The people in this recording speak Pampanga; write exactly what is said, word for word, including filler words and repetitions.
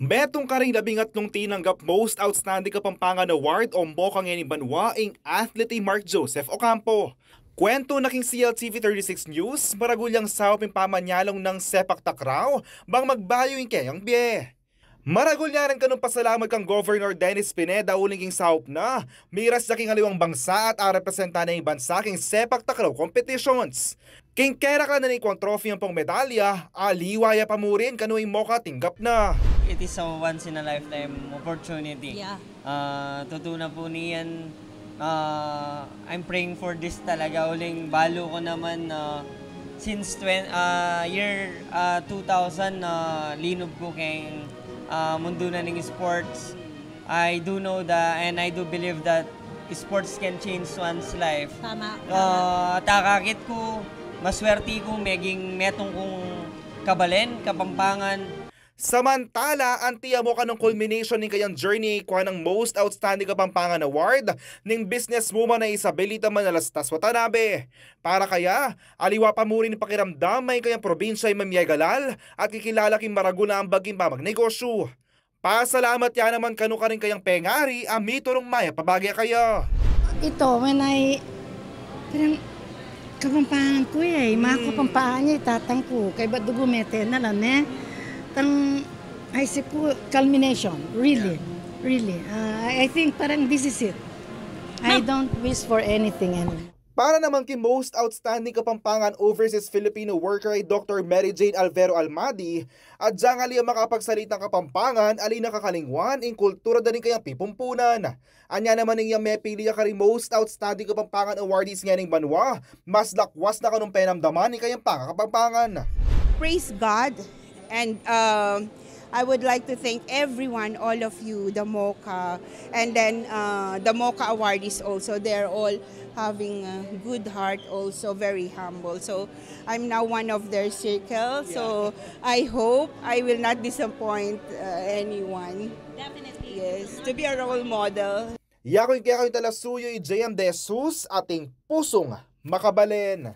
Metung karing labing atlung tinanggap Most Outstanding Kapampangan Award o MOCA ngening banwa ing athlete i Mark Joseph Ocampo. Kwentu na king C L T V thirty-six News, maragul yang saup ing pamanyalung nang sepak takraw bang magbayu ing keyang bie. Maragul ya rin kanung pasalamat kang Governor Dennis Pineda uling king saup na, miras ya king aliwang bangsa at arepresenta na ing bansa king sepak takraw competitions. King keraklan na ning kwang trophy ampong medalya, aliwa ya pa mu rin kanu ing MOCA tinggap na. It is a once in a lifetime opportunity. Yeah. Ah, tutu na pu niyan, ah, I'm praying for this talaga. Uling balu ku naman, ah, since twen-, ah, year, ah, two thousand, ah, linub ku keng, ah, mundu na ning sports. I do know that, and I do believe that sports can change one's life. Tama, tama. Ah, at akakit ku, maswerti ku, meging metung kung kabalen, Kapampangan. Samantala, anti ya mu kanung culmination ning kayang journey, kua nang Most Outstanding Kapampangan Award ning businesswoman a Isabelita Manalastas Watanabe. Para kaya, aliwa pa mu rin ing pakiramdam a ing kayang probinsya ay mamyegalal at kikilala king maragul a ambag king pamagnegosyu. Pasalamat ya naman kanu karing kayang pengari a miturung mayap a bage kaya. Ito, when I, parang, Kapampangan ku ya, eh. Mga Kapampangan ya, itatang ku. Kaybat dugu mete na la, ne? Tang, I see ku, culmination, really, really. Uh, I, I think parang this is it. I don't wish for anything anymore. Para naman king Most Outstanding Kapampangan Overseas Filipino Worker ay Doctor Mary Jane Alvero Almadi, adyang ali a makapagsalitang Kapampangan, ali na kakalingwan ing kultura da ning kayang pipumpunan. Anya naman ing yang mepili ya karing Most Outstanding Kapampangan Awardees ngening banwa, mas lakwas na kanung penamdaman ing kayang pangakapampangan. Praise God. And, um, I would like to thank everyone, all of you, the MOCA, and then, uh, the MOCA awardees also. They're all having a good heart, also very humble. So I'm now one of their circle. So I hope I will not disappoint, uh, anyone. Definitely. Yes, to be a role model. Yaku ing kekayung talasuyu, i J M De Jesus, ating pusung makabalen.